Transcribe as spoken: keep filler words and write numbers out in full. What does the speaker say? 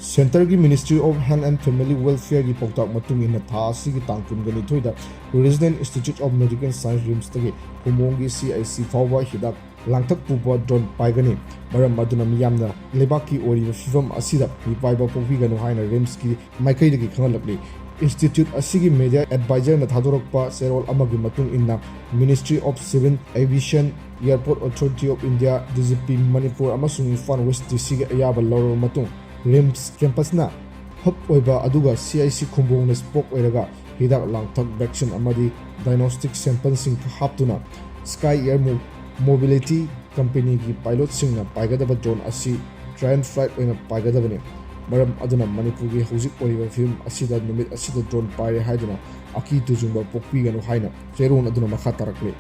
Centreꯒꯤ Ministry of Health and Family Welfareꯒꯤ ꯄꯥꯎꯇꯥꯛ ꯃꯇꯨꯡ ꯏꯟꯅ, ꯊꯥ ꯑꯁꯤꯒꯤ ꯇꯥꯡ ꯀꯨꯟꯒ ꯅꯤꯊꯣꯏꯗ Regional Institute of Medical Science, RIMSꯇꯒꯤ ꯈꯨꯝꯕꯣꯡꯒꯤ C I C ꯐꯥꯎꯕ ꯍꯤꯗꯥꯛ ꯂꯥꯡꯊꯛ ꯄꯨꯕ drone ꯄꯥꯏꯒꯅꯤ꯫ ꯃꯔꯝ ꯑꯗꯨꯅ ꯃꯤꯌꯥꯝꯅ ꯂꯩꯕꯥꯛꯀꯤ ꯑꯣꯏꯔꯤꯕ ꯐꯤꯕꯝ ꯑꯁꯤꯗ ꯃꯤꯄꯥꯏꯕ ꯄꯣꯛꯄꯤꯒꯅꯨ ꯍꯥꯏꯅ RIMSꯀꯤ ꯃꯥꯏꯀꯩꯗꯒꯤ ꯈꯪꯍꯜꯂꯛꯂꯤ꯫ Institute ꯑꯁꯤꯒꯤ media advisorꯅ ꯊꯥꯗꯣꯔꯛꯄ ꯆꯦꯔꯣꯜ ꯑꯃꯒꯤ ꯃꯇꯨꯡ ꯏꯟꯅ, Ministry of Civil Aviation, Airport Authority of India, D G P Manipur ꯑꯃꯁꯨꯡ ꯏꯝꯐꯥꯜ West DCꯒꯤ ꯑꯌꯥꯕ ꯂꯧꯔꯕ ꯃꯇꯨꯡ, RIMS campusꯅ hub ꯑꯣꯏꯕ ꯑꯗꯨꯒ C I C ꯈꯨꯝꯕꯣꯡꯅ spoke ꯑꯣꯏꯔꯒ, ꯍꯤꯗꯥꯛ ꯂꯥꯡꯊꯛ, vaccine ꯑꯃꯗꯤ diagnostic sampleꯁꯤꯡ ꯍꯥꯞꯇꯨꯅ Sky Air Mo-, Mobility companyꯒꯤ pilotꯁꯤꯡꯅ ꯄꯥꯏꯒꯗꯕ drone ꯑꯁꯤ trial flight ꯑꯣꯏꯅ ꯄꯥꯏꯒꯗꯕꯅꯤ꯫ ꯃꯔꯝ ꯑꯗꯨꯅ ꯃꯅꯤꯄꯨꯔꯒꯤ ꯍꯧꯖꯤꯛ ꯑꯣꯏꯔꯤꯕ ꯐꯤꯕꯝ ꯑꯁꯤꯗ ꯅꯨꯃꯤꯠ ꯑꯁꯤꯗ drone ꯄꯥꯏꯔꯦ ꯍꯥꯏꯗꯨꯅ ꯑꯀꯤ ꯇꯨꯖꯨꯡꯕ ꯄꯣꯛꯄꯤꯒꯅꯨ ꯍꯥꯏꯅ ꯆꯦꯔꯣꯜ ꯑꯗꯨꯅ ꯃꯈꯥ ꯇꯥꯔꯛꯂꯤ꯫